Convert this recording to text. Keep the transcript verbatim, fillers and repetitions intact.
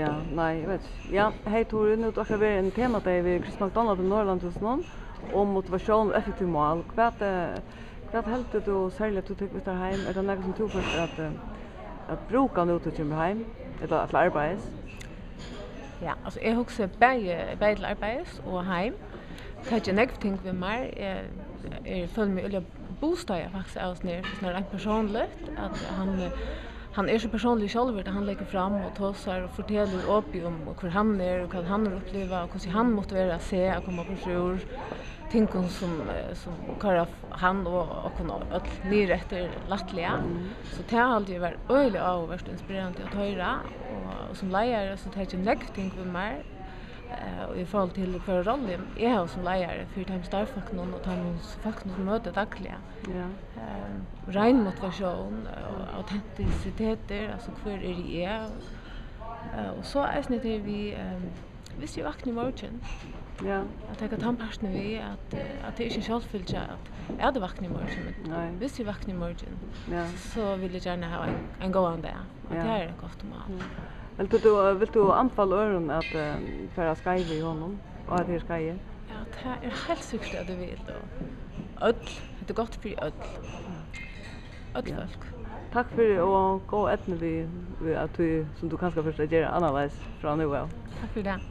Ja, nei, eg veit ikki. Ja, hey Tóri, nú er tað akkurát verið ein temadegi við Chris MacDonald í Norðurlandahúsinum um motivatión og effektiv mál. Hvat, eh, hvat heldur tú serliga, at tú tekur við tær heim? Er tað nakað, sum tú fert at, eh, at brúka, nú tú kemur heim, ella til arbeiðis? Ja, altso, eg hugsi bæði, bæði til arbeiðis og heim. Tað ger nógv ting við mær. Eg, eg føli meg øgiliga bústaða, faktiskt, av og til, sovorðið reint persónligt, at hann, eh, hann er so persónligur sjálvur, at hann leggur fram og tosar og fortelur opið um, hvør hann er, og hvat hann hevur upplivað, og hvussu hann mátti vera seg at koma burtur úr tingum, sum, eh, sum koyra hann og okkum øll niður eftir lættliga. Mm. So tað haldi eg var øgiliga áhugavert og inspirerandi at hoyra, og, og sum leiðari, so tekur tað nógv ting við mær, eh, og í forhold til, hvørja rollu eg havi sum leiðari fyri teimum starvsfólkunum og teimum fólkunum, sum møta dagliga. Ja. Eh, rein motivatión, eh, og autentisitetur, altso, hvør eri eg? Eh, og so eisini tað við, eh, viss eg vakni í morgin. Ja. At taka tann partin við, at, eh, at tað er ikki ein sjálvfylgja, at, at eg vakni í morgin, men nei, viss eg vakni í morgin, ja, so vil eg gjarna hava ein, ein góðan dag. Og ja, tað er eitt gott mál. Ja. Vilt tú, vilt tú anbefala øðrum at, eh, fara á skeivið í honum, og at tað er skeiðið? Ja, tað er heilt sikkurt, at eg vil, og øll, hetta er gott fyri øll. Øll, ja, fólk. Takk fyri, og góð eydnu við, við at tú, sum tú kanska fert at gera annarleiðis frá nú av. Takk fyri tað.